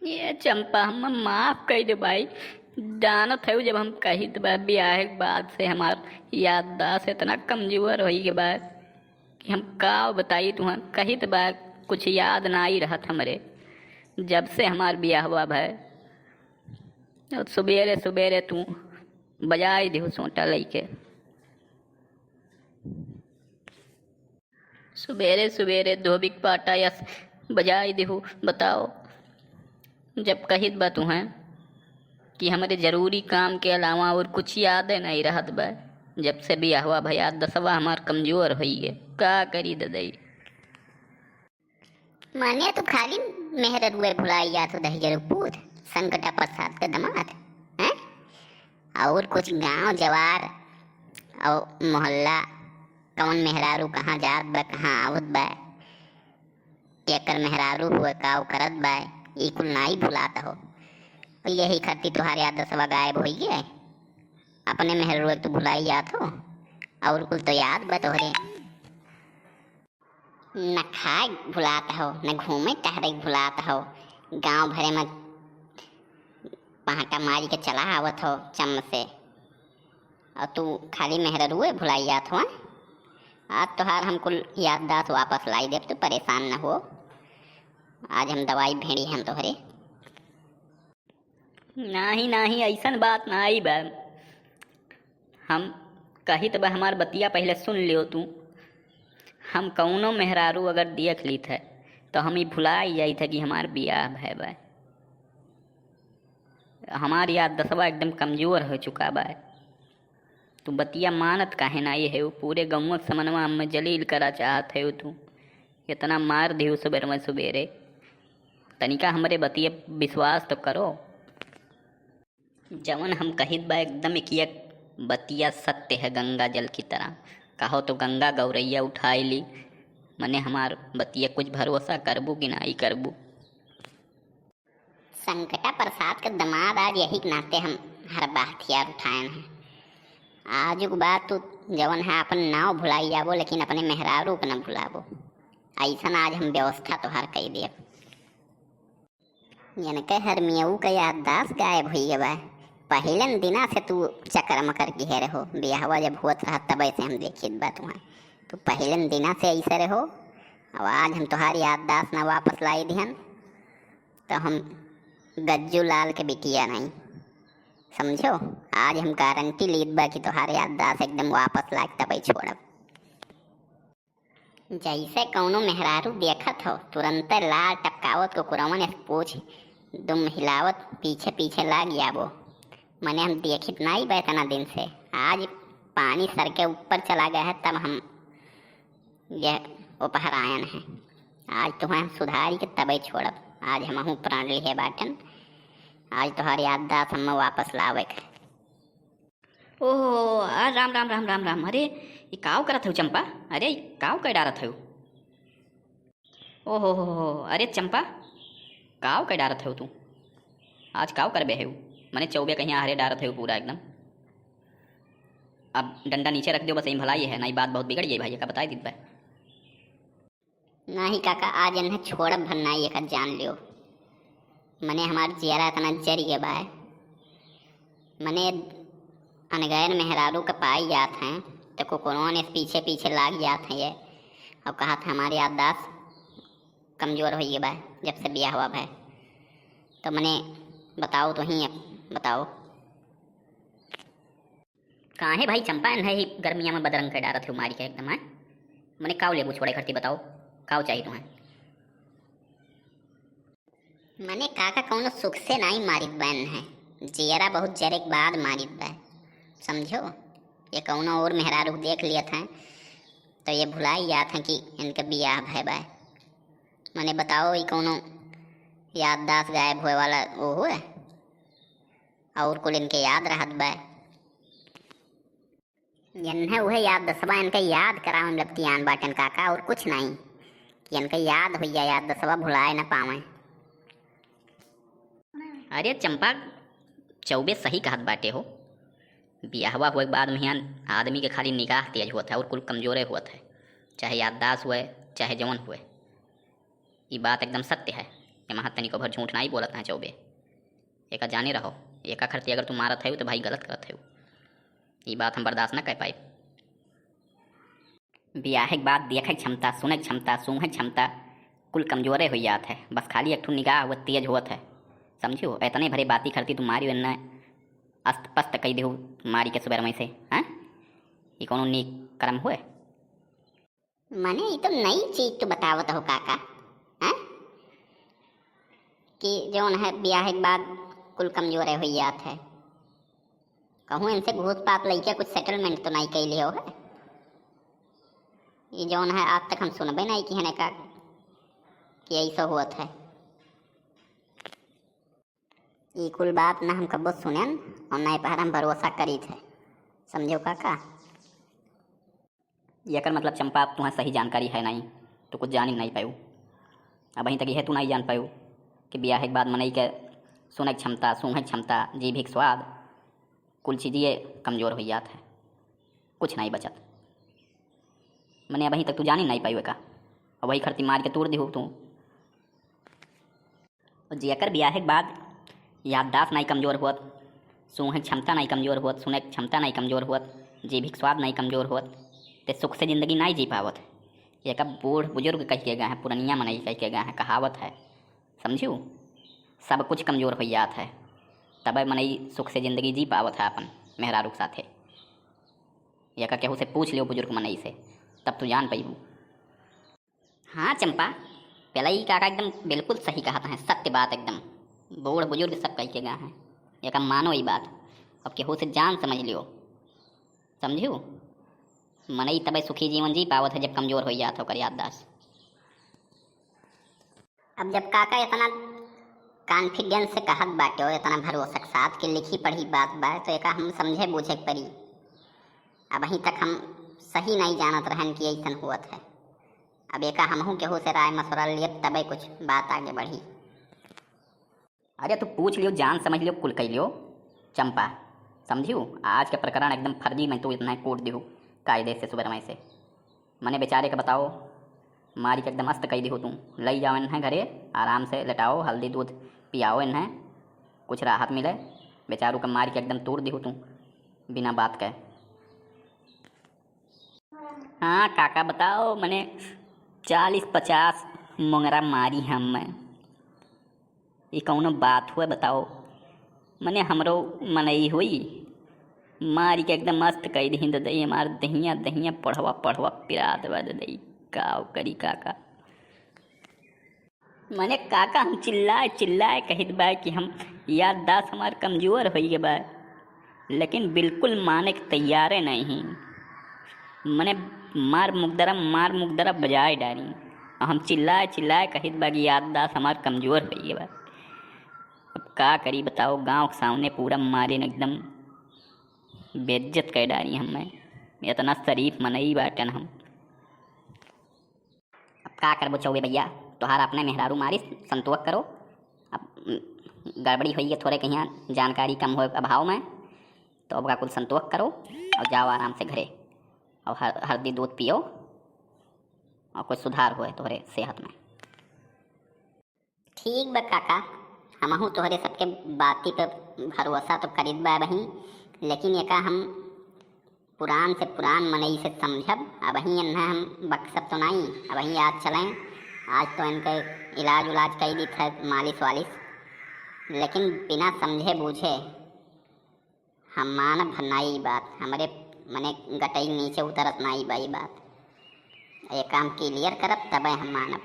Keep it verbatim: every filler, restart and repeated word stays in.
ये चंपा, हम माफ कइ दे भाई। जानत है, जब हम कहित बा, बियाह के बाद से हमार याददाश्त इतना कमजोर होइ गए बा कि हम का बताई तुहन। कहित बा, कुछ याद नाई रहत हमरे, जब से हमार बियाह हुआ भय। और सुबेरे सुबेरे तू बजाई दिहु सोटा लइके। सुबेरे सुबेरे धोबिक पाटा यस बजाई दिहु। बताओ, जब कहित बा तुहें कि हमरे जरूरी काम के अलावा और कुछ याद नहीं रहत बा। जब से बियाहवा भया, दसवा हमार कमजोर होइए। का करी ददई? माने तू खाली मेहररुए भुलाई जात हो, दहिजरू पूत, संकटा प्रसाद के दमाद, हैं? और कुछ गांव जवार और मोहल्ला, कौन मेहरारू कहाँ जात बा, कहाँ आवत बा, केकर मेहरारू हुए, का करत बा, ई कुल नाई भुलात हो। यही खातिर तुहार यादसवा गायब होइए। अपने मेहररुए तू भुलाई जात हो, और कुल तो याद बा तोहरे। न खाए भुलात हो, न घूमे टहरे भुलात हो। गांव भरे में पहाटा मारी के चला आवत हो चम से। और तू खाली मेहररुए भुलाई जात हो, हैं? आज तोहार हम कुल याददाश्त वापस लाई देब, तू परेशान न हो। आज हम दवाई भेड़ी हम तोहरे। नाही, नाही, अइसन बात नाही बा। हम कहित बा, हमार बतिया पहिले सुन लियो तू। हम कौनो मेहरारू अगर देख लीत है, तो हम ई भुलाई जाइत है कि हमार बियाह भय बा। हमार याददसवा एकदम कमजोर हो चुका बा। तू बतिया मानत काहे ना ये है? पूरे गौवा समनवा में जलील करा चाहत है तू। इतना मार दियो सुबेरवा सुबेरे। तनिका हमरे बतिया विश्वास तो करो। जवन हम कहित बा एकदम एक एक बतिया सत्य है, गंगा जल की तरह। कहो तो गंगा गौरैया उठाई ली। मने हमार बतिया कुछ भरोसा करबू कि नाई करबू? संकटा प्रसाद के दमाद आज यही के नाते हम हर बा हथियार उठाएन हैं। आजुक बाद तू जवन है अपन नाव भुलाई जाबो, लेकिन अपने मेहरारू के न भुलाबो। अइसन आज हम व्यवस्था तोहार कई देब। इनके हरमियऊ के याददाश्त गायब होइए बा। पहिलन दिना से तू चक्कर मकर के रहो, बियाहवा जब होत रहा तब ऐसे हम देखित बा तुहाँ। तू पहिलन दिना से ऐसे रहो। अब आज हम तोहार याददाश्त ना वापस लाई दिहन, तो हम गज्जू लाल के बिटिया नहीं, समझो। आज हम गारंटी लीत बा कि तोहार याददाश्त एकदम वापस लाग तबे छोड़ब। जैसे कौनो मेहरारू देखत हो, तुरंते लार टपकावत कुकुरवन से पूछ दुम हिलावत पीछे पीछे लाग जाबो। मने हम देखित नाई बा इतना दिन से, आज पानी सर के ऊपर चला गया है, तब हम यह उपहरायन है। आज तुम्हें हम सुधारी के तबे छोड़ब। आज हमहू प्राण लिए बाटन, आज तोहार याददाश्त हम वापस लावे के। ओहो, आ, राम, राम, राम, राम, राम। अरे, ई काव करत हऊ चंपा? अरे, ई काव कर डारत हऊ? ओहो हो हो, अरे चंपा, काव कर डारत हऊ तू? आज काव करबे हऊ? मने चौबे कहीं आहरे डारत हऊ पूरा एकदम। अब डंडा नीचे रख दियो, बस यही भलाई है, ना ई बात बहुत बिगड़ गई भाई, का बताई दीत बा। नाही काका, आज इन्हें छोड़ब भर नाही, एकर जान लियो। मने हमार जियरा इतना जर गया बा। मने अनगैर मेहरारू के पाई जात हैं, तो कुकुरवन इस पीछे पीछे लाग जात हैं ये। अब कहा था हमारी याददाश्त कमजोर होइए बा, जब से बियाह हुआ भाई। तो मने बताओ तो ही, अब बताओ। काहे भाई चंपा, एन्हे ही गर्मिया में बदरंग कर डारत हो मारी के एकदम, हैं? मने काव लेबू छोड़े खरती, बताओ, काव चाही तुम्हें? मने काका कौनो सुख से नाई मारित बा एन्हे, जियरा बहुत जरे के बाद मारित बा, समझो? ये कौनो और मेहरारू देख लियत हैं, तो ये भुलाई जात हैं कि इनके बियाह भय बा। मने बताओ, ई कौनो याददाश्त गायब होए वाला वो हुए? और कुल इनके याद रहत बा। इन्हें उहे याददाश्त बा, इनके याद करावे में लपटियान बाटन काका, और कुछ नहीं, कि इनके याद होइया, याददाश्त बा भुलाए न पावे। अरे चंपा, चौबे सही कहत बाटे हो, बियाहवा हुए के बाद मियाँ आदमी के खाली निगाह तेज होत है और कुल कमजोरे होत है, चाहे याददाश्त हुए, चाहे जवन हुए। ई बात एकदम सत्य है। एमा तनिको भर झूठ नाई बोलत है चौबे। एका जाने रहो, एका खरती अगर तू मारत है तो भाई गलत करत है। ई बात हम बर्दाश्त ना कर पाए। बियाहे के बाद देखे के क्षमता, सुने के क्षमता, सूंघे के क्षमता कुल कमजोरे हो जात है। बस खाली एक ठो निगाह वो तेज होत है, समझियो? इतने भरे बाती खरती तू मारियो एन्ने अस्त पस्त कई देहु मारी के सुबह में से, हैं? ई कौनो नीक कर्म हुए? मने ई तो नई चीज तू बतावत हो काका, हैं? कि जौन है बियाहे के बाद कुल कमजोरे हो जात है। कहूँ इनसे घूस पाप लइके कुछ सेटलमेंट तो नाई कैले हो है? ये जौन है आज तक हम सुनबे नाई किहन का कि ऐसा होत है। ई कुल बात ना हम कब्बो सुनेन और ना ए पर हम भरोसा करीत है, समझो काका? एकर मतलब चंपा, अब तुहें सही जानकारी है नाई, तू कुछ जानी नाई पायू। अबहीं तक यह तू नाई जान पायू कि बियाहे के बाद मनई के सुने के क्षमता, सूंघे के क्षमता, जीभ के स्वाद, कुल चीजिए कमजोर हो जात है, कुछ नाई बचत। मने अबहीं तक तू जानी नाई पायू का, अब वही खरती मार के तोड़ दिहू तू। और जेकर बियाहे के बाद याददाश्त नाई कमजोर होत, सूंघे के क्षमता नाई कमजोर होत, सुने के क्षमता नाई कमजोर होत, जीभ के स्वाद नाई कमजोर होत, ते सुख से जिंदगी नाई जी पावत। एका बूढ़ बुजुर्ग कह के गए हैं, पुरनिया मनई कह के गए हैं, कहावत है, समझियो? सब कुछ कमजोर हो जात है, तब मनई सुख से जिंदगी जी पावत है अपन मेहरारू के साथे। एका केहू से पूछ लियो बुजुर्ग मनई से, तब तू जान पइबू। हाँ चंपा, पेलई काका एकदम बिल्कुल सही कहत हैं, सत्य बात एकदम। बूढ़ बुजुर्ग सब कह के गए हैं, एका मानो ई बात। अब केहू से जान समझ लियो, समझियो? मनई तबे सुखी जीवन जी पावत है जब कमजोर हो जात है ओकर याददाश्त। अब जब काका इतना कॉन्फिडेंस से कहत बाटे और इतना भरोसा के साथ कि लिखी पढ़ी बात बा, तो एका हम समझे बूझे के पड़ी। अबहीं तक हम सही नाई जानत रहन कि ऐसन होत है। अब एका हमहू केहू से राय मशवरा लेब, तबे कुछ बात आगे बढ़ी। अरे तू पूछ लियो, जान समझ लियो, कुल कह लियो चंपा, समझियो? आज के प्रकरण एकदम फर्जी में तू इतना कूट दिहू कायदे से सुबह से। मने बेचारे के बताओ, मारी के एकदम अस्त कह दिहू तू। लई जाओ इन्हें घरे, आराम से लेटाओ, हल्दी दूध पियाओ इन्हें, कुछ राहत मिले। बेचारू के मारी के एकदम तोड़ दिहू तू बिना बात के। हाँ काका बताओ, मने चालीस पचास मोंगरा मारी हम मैं। ई कौनो बात हुए बताओ? मने हमरो मनई हुई, मारी के एकदम मस्त कई दिहिन ददई, हमार दहिया दहिया पढ़वा पढ़वा पिरात बा ददई, का करी काका? मने काका हम चिल्लाए चिल्लाए कहित बा कि हम याददाश्त हमार कमजोर होई गे बा, लेकिन बिल्कुल माने के तैयारे नहीं। मने मार मुगदरा, मार मुगदरा बजाए डारी। और हम चिल्लाए चिल्लाए कहित बा कि याददाश्त हमार कमजोर होई गे बा। अब का करी बताओ, गाँव के सामने पूरा मारे न एकदम बेइज्जत कर डारी हमें। इतना शरीफ मनई बाटन हम। अब का करबो चौबे भैया, तोहार अपने मेहरारू मारी, संतोष करो। अब गड़बड़ी होई है थोड़े कहीं जानकारी कम होए अभाव में, तो अब का कुल संतोष करो और जाओ आराम से घरे और हर-, हरदी दूध पियो और कुछ सुधार होए तोहरे सेहत में। ठीक बा काका, हमहू तोहरे सबके बाती पे भरोसा तो करीत बा अबहीं, लेकिन एका हम पुरान से पुरान मनई से समझब। अबहीं एन्हा हम बक्सब तो नाई, अबहीं आज चलें, आज तो इनके इलाज उलाज कई दीत है, मालिश वालिश, लेकिन बिना समझे बूझे हम मानब नाई बात, हमरे मने गटई नीचे उतरत नाई बा ई बात। ये काम क्लियर करब तबे हम मानब।